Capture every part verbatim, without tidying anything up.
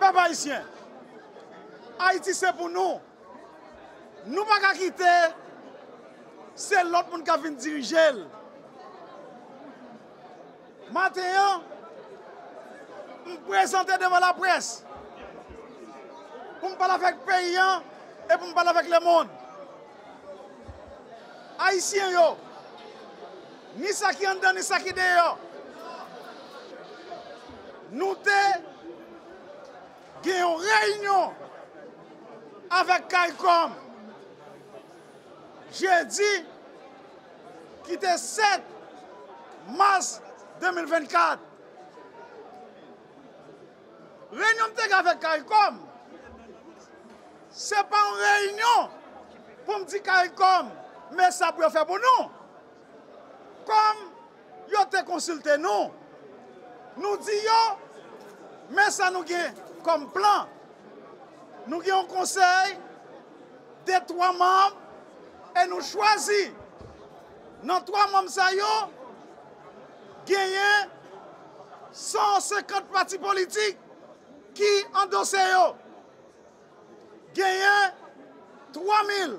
Pèp ayisyen, Ayiti se pou nou. Nou pa ka kite se lòt moun k ap vin dirije l. Maten an, m prezante devan laprès pou m pale avèk peyi an e pou m pale avèk lemonn. Ayisyen yo, ni sa ki anndan, ni sa ki deyò, nou te gen yon reyinyon avèk CARICOM jedi ki te sèt mas de mil vennkat. Reyinyon m te gen avèk CARICOM, se pa yon reyinyon pou m di CARICOM, men sa pou yo fè pou nou. Kòm yo te konsilte nou, nou di yo, men sa nou gen kòm plan. Nou gen yon konsèy de twa manm e nou chwazi nan twa manm sa yo, genyen san senkant pati politik ki andose yo. Genyen twa mil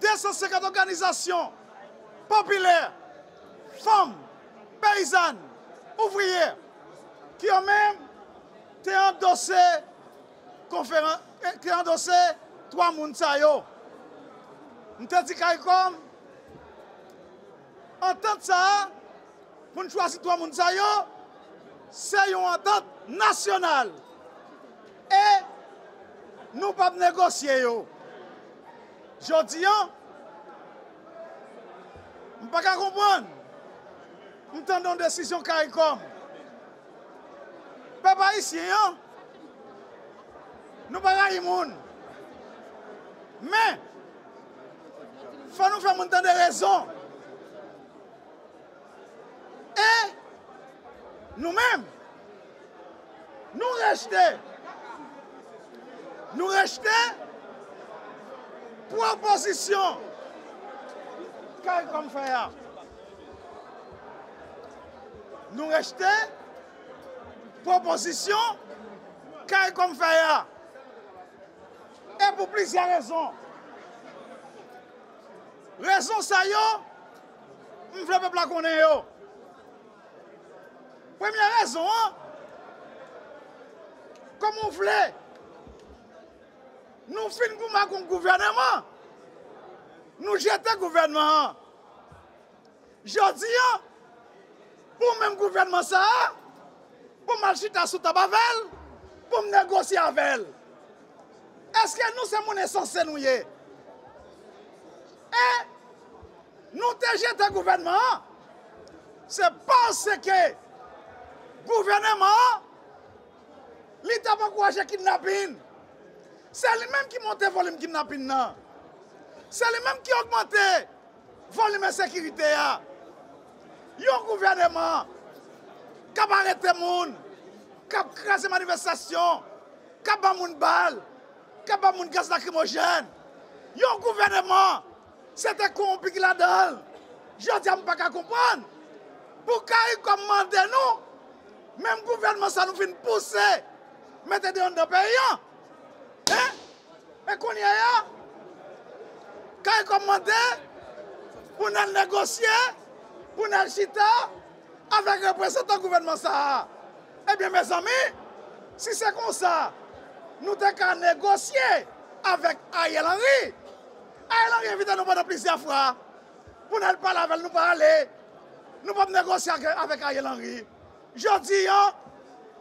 de san senkant òganizasyon popilè, fanm, peyizàn, ouvriyè, ki yo menm te andose konferan-, eh, te andose twa moun sa yo. M te di CARICOM, antant sa a, pou n chwazi twa moun sa yo, se yon antant nasyonal. E nou p ap negosye yo. Jodi an, m pa ka konprann. M tande yon desizyon CARICOM. Pèp ayisyen an, nou pa rayi moun. Men, fò nou fè moun tande rezon. E nou menm, nou rejte, nou rejte pwopozisyon CARICOM fè a. Nou rejte pwopozisyon CARICOM fè a. E pou plizyè rezon. Rezon sa yo, m vle pèp la konnen yo. Premye rezon an, kòm ou vle, nou fin goumen ak yon gouvèneman, nou jete gouvènman an. Jodi an, pou menm gouvènman sa a, pou m al chita sou tab avè l, pou m negosye avè l. Èske nou se moun ensanse nou ye? E nou te jete gouvènman an, se paske gouvèneman an, li t ap ankouraje kidnapin. Se li menm ki monte volim kidnapin nan. Se li menm ki ogmante volim ensekirite a. Yon gouvèneman k ap arete moun, k ap kraze manifestasyon, k ap ban moun bal, k ap ban moun gaz lakrimojèn. Yon gouvèneman, se te kowonpi ki ladan l. Jodi a, m pa ka konprann pou CARICOM mande nou, menm gouvènman sa nou fin pouse mete deyò anndan peyi an. Hein? Men kounye a, CARICOM mande pou n al negosye, pou n al chita avèk reprezantan gouvènman sa a. Ebyen, mezanmi, si se konsa, nou te ka negosye avèk Ariel Henry. Ariel Henry envite nou pandan plizyè fwa pou n al pale avè l, nou pa ale. Nou p ap negosye ak, avèk Ariel Henry. Jodi an,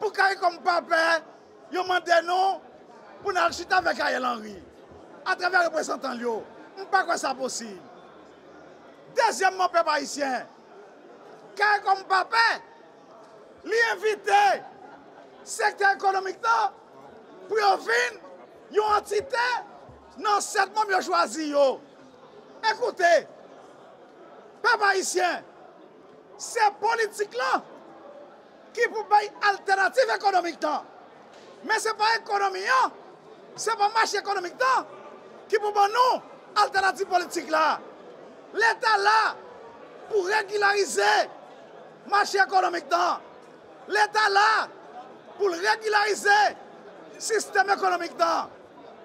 pou CARICOM pa pè, yo mande nou pou n al chita avèk Ariel Henry, atravè reprezantan l yo. M pa kwè sa posib. Dezyèmman, pèp ayisyen, CARICOM pa pè, li envite sektè ekonomik lan pou yo vin yon antite nan sèt manm yo chwazi yo. Ekoute, pèp ayisyen, se politik lan ki pou bay altènativ ekonomik lan. Men se pa ekonomi an, se pa mache ekonomik lan ki pou ban nou altènativ politik la. Leta la pou regilarize mache ekonomik lan. Leta la pou l regilarize Sistèm ekonomik nan,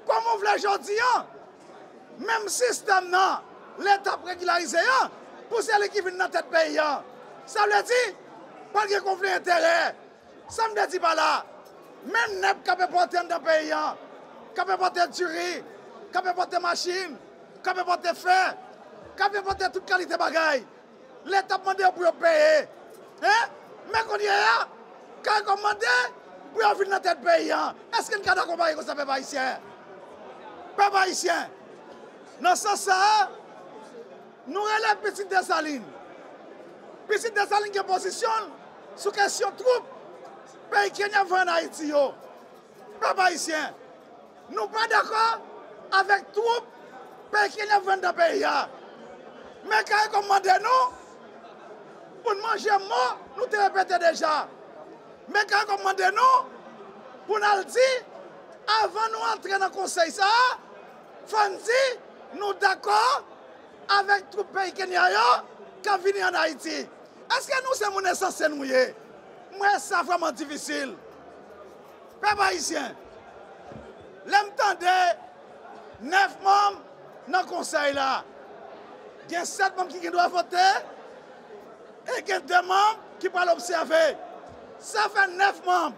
kòman w vle jodi a, menm sistèm nan, Leta ap regilarize a, pou se li ki vin nan tèt peyi a. Sa vle di, pral gen konfli enterè. Sa m vle di pa la, menm nèg k ap enpòte anndan peyi a, k ap enpòte diri, k ap enpòte machin, k ap enpòte fè, k ap enpòte tout kalite bagay, Leta ap mande yo pou yo peye. Hein? Men kounye a, Caricom mande pou yo vin nan tèt peyi a. Èske n ka dakò bagay konsa, pèp ayisyen? Pèp ayisyen, nan sans sa a, nou rele pitit Desalin. Pitit Desalin gen pozisyon l sou kesyon twoup peyi Kenya voye ann Ayiti yo. Pèp ayisyen, nou pa dakò avèk twoup peyi Kenya voye anndan peyi a. Men Caricom mande nou pou n manje mo nou te repete deja. Men Caricom mande nou pou n al di, avan nou antre nan konsèy sa a, fò n di nou dakò avèk twoup peyi Kenya yo k ap vini ann Ayiti. Èske nou se moun ensanse nou ye? M wè sa vrèman difisil. Pèp ayisyen, lè m tande nèf manm nan konsèy la, gen sèt manm ki gen dwa vote e gen de manm ki pral obsève. Sa fè nèf manm.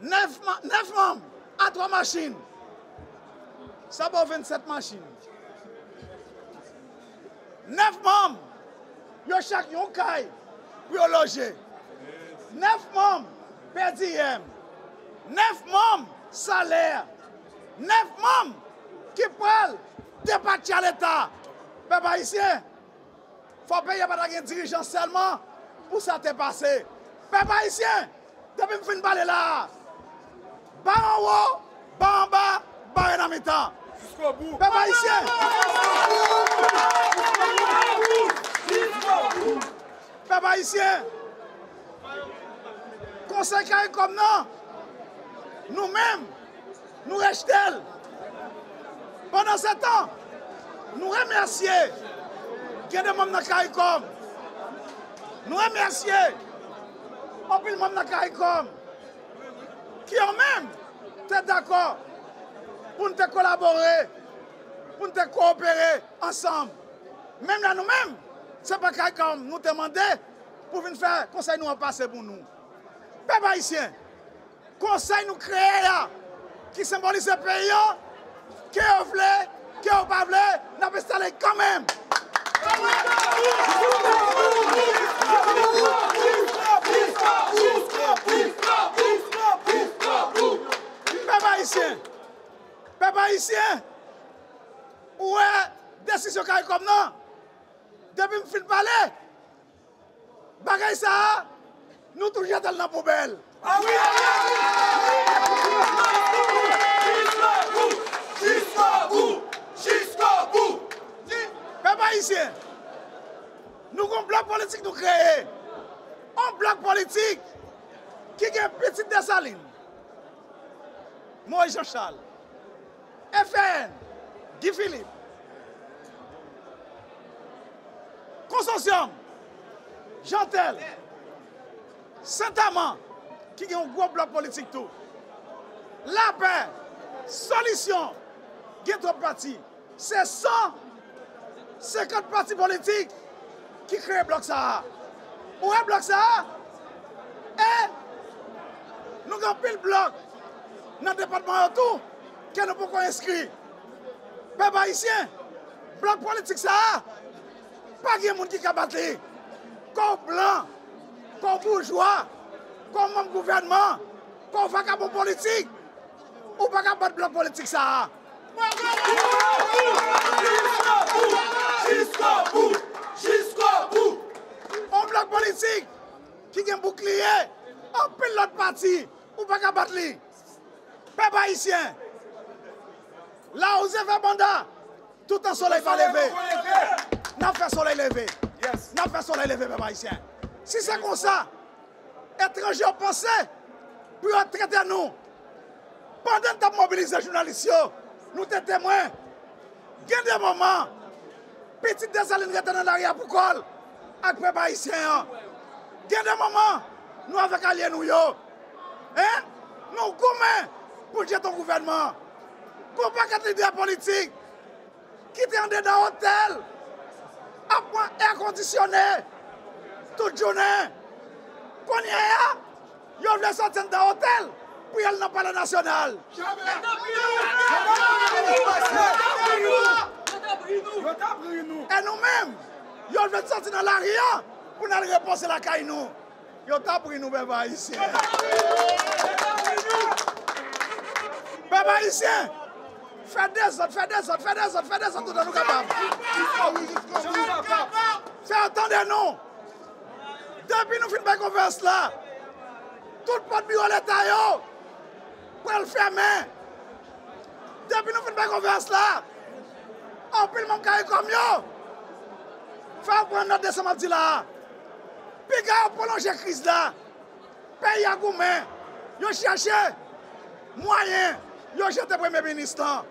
Nèf ma-, nèf manm a twa machin. Sa ba w vennsèt machin. Nèf manm, yo chak yon kay pou yo loje. Nèf manm per diem. Nèf manm salè. Nèf manm ki pral depatcha Leta. Pèp ayisyen, fò peyi a pa ta gen dirijan sèlman pou sa te pase. Pèp ayisyen, depi m fin pale la a, ba anwo, ba anba, bare nan mitan. Pèp ayisyen, pèp ayisyen, Konsèy Caricom nan, nou menm, nou rejte l. Pandansetan, nou remèsye gen de manm nan Caricom. Nou remèsye anpil manm nan Caricom ki yo menm te dakò pou n te kolabore, pou n te kowopere ansanm. Menm lè nou menm, se pa Caricom nou te mande pou vin fè konsèy nou an pase pou nou. Pèp ayisyen, konsèy nou kreye a, ki senbolize peyi an, ke yo vle, ke yo pa vle, n ap enstale kanmenm. Pèp ayisyen, pèp ayisyen, ou wè desizyon Caricom nan, depi m fin pale, bagay sa a, nou tou jete l nan poubèl. Pèp ayisyen, nou gon blòk politik nou kreye. Yon blòk politik ki gen Pitit Desalin, Moyiz Jan Chal, F R N, Guy Philippe, Konsosyòm, Jantèl, Sentama, ki gen yon gwo blòk politik tou. Lapè, Solisyon, gen twòp pati. Se san senkant pati politik ki kreye blòk sa a. Ou wè blòk sa a? E nou gen anpil blòk nan depatman yo tou ke nou poko enskri. Pèp ayisyen, blòk politik sa a, pa gen moun ki ka bat li. Ke w blan, ke w boujwa, ke w manm gouvènman, ke w vakabon politik, ou pa ka bat blòk politik sa a. Yon blòk politik ki gen boukliye anpil lòt pati, ou pa ka bat li. Pèp ayisyen, lawouze fè banda, toutan solèy pa leve, n ap fè solèy leve. N ap fè solèy leve, pèp ayisyen. Si se konsa, etranje yo panse pou yo trete nou. Pandan n t ap mobilize jounalis yo, nou te temwen. Gen de moman, Pitit Desalin rete nan lari a pou kò l ak pèp ayisyen an. Gen de moman, nou avèk alye nou yo. Hein? Nou Goumen pou jete yon gouvènman. Gon pakèt lidè politik ki te andedan otèl ap pran èkondisyone tout jounen. Kounye a, yo vle sòti anndan otèl pou y al nan Palè Nasyonal. E nou menm, yo vle sòti nan lari a pou n al repoze lakay nou. Yo t ap ri nou, pèp ayisyen. Pèp ayisyen, fè dezòd, fè dezòd, fè dezòd, fè dezòd toutan nou kapab. Fè yo tande nou. Depi nou fin bay konferans la, tout pòt biwo Leta yo pral fèmen. Depi nou fin bay konferans la, anpil manm CARICOM yo fè yo pran nòt de sa m ap di la a. Piga yo pwolonje kriz la. Peyi a goumen. Yo chèche mwayen yo jete premye minis lan.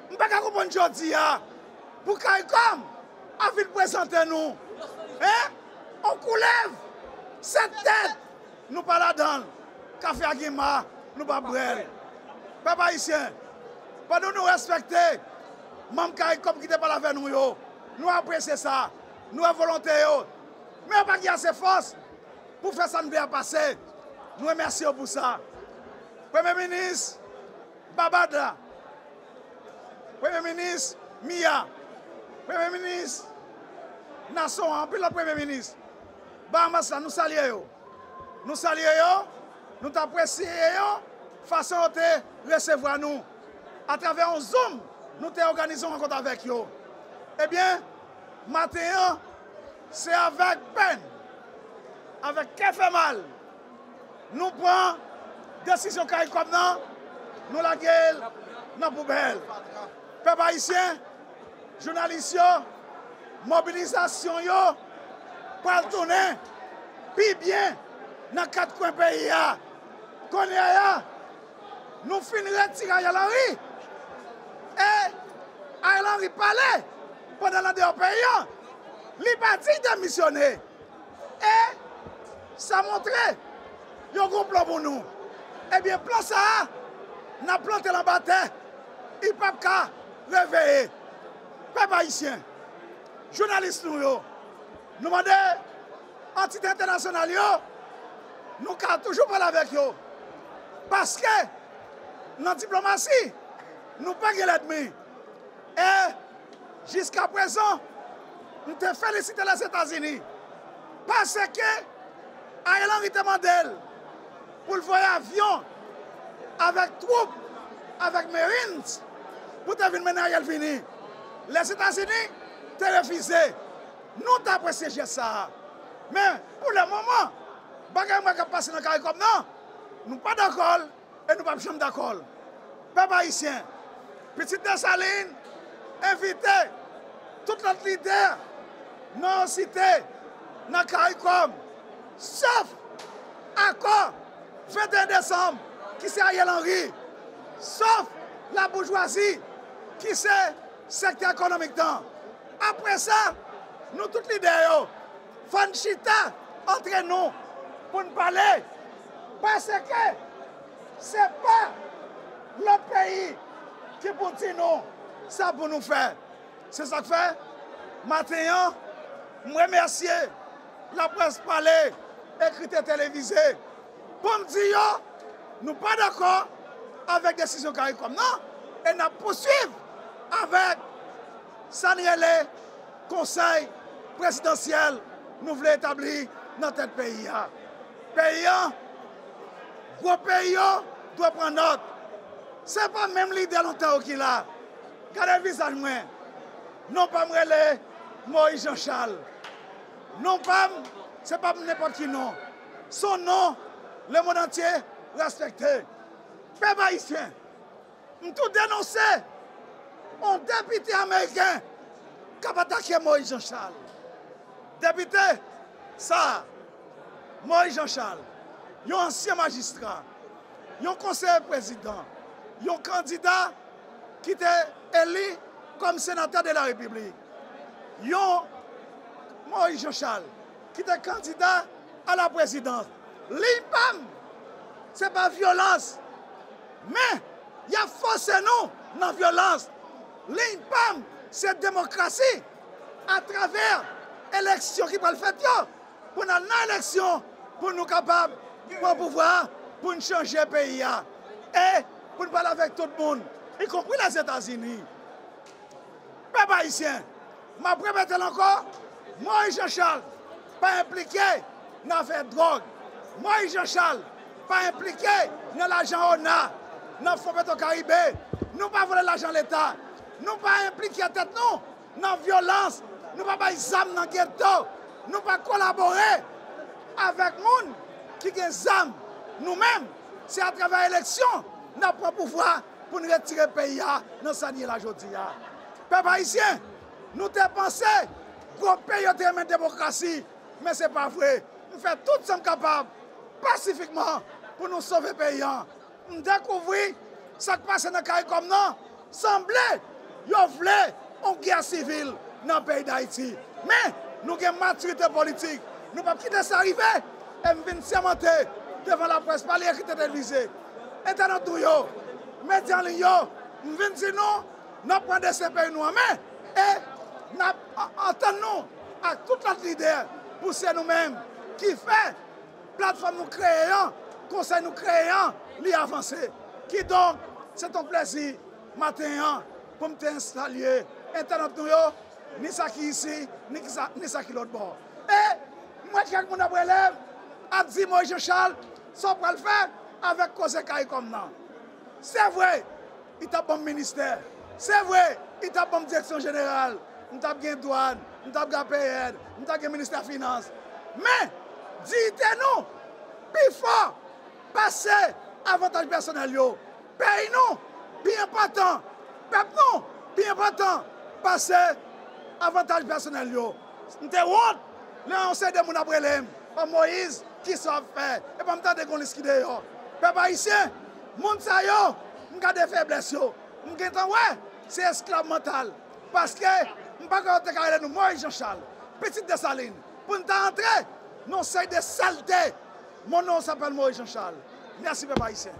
M pa ka konprann jodi a pou CARICOM ap vin prezante nou, en, on koulèv sèt tèt. Nou pa ladan l. Kafe a gen ma, nou pa bwè l. Pèp ayisyen, pandan nou respekte manm CARICOM ki te pale avè nou yo, nou apresye sa, nou wè volonte yo, men yo pa gen ase fòs pou fè sa n vle a pase. Nou remèsye yo pou sa. Premye minis Babad la, Premye minis Mia, Premye minis Nason an, anpil lòt premye minis Bahamas la, nou salye yo. Nou salye yo, nou t apresye yo, fason yo te resevwa nou. Atravè yon Zoom, nou te òganize yon rankont avèk yo. Ebyen, maten an, se avèk pèn, avèk kè fè mal, nou pran desizyon CARICOM nan, nou lage l nan poubèl. Pèp ayisyen, jounalis yo, mobilizasyon yo pral tounen pi byen nan kat kwen peyi a. Kounye a, nou fin retire Ariel Henry. E Ariel Henry pale pandan l andeyò peyi an. Li pa di l demisyone. E sa montre yo gon plan pou nou. Ebyen, plan sa a, n ap plante l anba tè. Li p ap ka reveye. Pèp ayisyen, jounalis nou yo, nou mande antite entènasyonal yo, nou ka toujou pale avèk yo. Paske, nan diplomasi, nou pa gen lènmi. E, jiskaprezan, m te felisite Lèzetazini. Paske, Ariel Henry te mande l pou l voye avyon avèk twoup, avèk Marines, pou te vin mennen Ariel vini. Lèzetazini te refize. Nou t apresye jès sa a. Men, pou le moman, bagay mwen k ap pase nan CARICOM nan, nou pa dakò l e nou p ap janm dakò l. Pèp ayisyen, pitit Desalin envite tout lòt lidè nou site nan CARICOM, sòf akò venteyen desanm, ki se Ariel Henry, sòf laboujwazi, ki se sektè ekonomik lan. Apre sa, nou tout lidè yo, fò n chita antre nou pou n pale. Paske se pa lòt peyi ki pou di nou sa pou nou fè. Se sa k fè, maten an, m remèsye laprès pale, ekrite, televize, pou m di yo, nou pa dakò avèk desizyon CARICOM nan, e n ap pouswiv avèk sa n rele konsèy prezidansyèl nou vle etabli nan tèt peyi a. Peyi an, gwo peyi yo dwe pran nòt. Se pa menm lidè lontan yo ki la. Gade vizaj mwen. Non pa m rele Moïse Jean Charles. Non pa m, se pa m nenpòt ki non. Se yon non lemonn antye respekte. Pèp ayisyen, m tou denonse yon depite ameriken k ap atake Moïse Jean Charles. Depite sa a, Moïse Jean Charles, yon ansyen majistra, yon konseye prezidan, yon kandida ki te eli kòm senatè de la Repiblik, yon Moïse Jean Charles ki te kandida a la prezidans. Liy pa m, se pa vyolans, Men, y ap fòse nou nan vyolans. Liy pa m, se demokrasi atravè eleksyon ki pral fèt yo, pou n al nan eleksyon, pou nou kapab pran pouvwa a, pou n chanje peyi a, e pou n pale avèk tout moun, ikonpri Lèzetazini. Pèp ayisyen, m ap repete l ankò, Moyiz Jan Chal pa enplike nan afè dwòg. Moyiz Jan Chal pa enplike nan lajan ona, nan fon Petwokaribe. Nou pa vòlè lajan leta. Nou pa enplike tèt nou nan vyolans. Nou pa bay zam nan geto. Nou pa kolabore avèk moun ki gen zam. Nou menm, se atravè eleksyon n ap pran pouvwa pou n retire peyi a nan sa n ye la jodi a. Pèp ayisyen, nou te panse gwo peyi yo te renmen demokrasi, men se pa vre. M fè tout sa m kapab pasifikman pou nou sove peyi an. M dekouvri sa k pase nan Karikòm nan, sanble yo vle yon gè sivil nan peyi Dayiti. Men, nou gen matirite politik. Nou p ap kite sa rive. E m vin sèmante devan laprès, pale, ekri, televize, entènot nou yo, medya an liy yo, m vin di nou, n ap pran desten peyi nou an men, e n ap a-, antann nou ak tout lòt lidè pou se nou menm ki fè platfòm nou kreye an, konsèy nou kreye an, li avanse. Kidonk, se t on plezi maten an pou m te salye entènot nou yo, ni sa ki isi, ni ki sa, ni sa ki lòt bò. E m wè kèk moun ap rele m, ap di, Moyiz Jan Chal, sa w pral fè avèk koze Karikòm nan? Se vre, li t ap ban m ministè. Se vre, li t ap ban m direksyon jeneral. M t ap gen dwàn, m t ap gen A P N, m t ap gen ministè finans. Men, diyite nou pi fò pase avantaj pèsonèl yo. Peyi nou pi enpòtan, pèp nou pi enpòtan pase avantaj pèsonèl yo. M te wont lè yon seri de moun ap rele m, o Moyiz, kisa w ap fè? Epa m tande gon lis ki deyò. Pèp ayisyen, moun sa yo, m gade feblès yo. M gentan wè se esklav mantal. Paske m pa kwè yo te ka rele nou Moyiz Jan Chal, pitit Desalin, pou n ta antre nan yon seri de salte. Mon nom s'appelle Moïse Jean Charles. Mèsi, pèp ayisyen.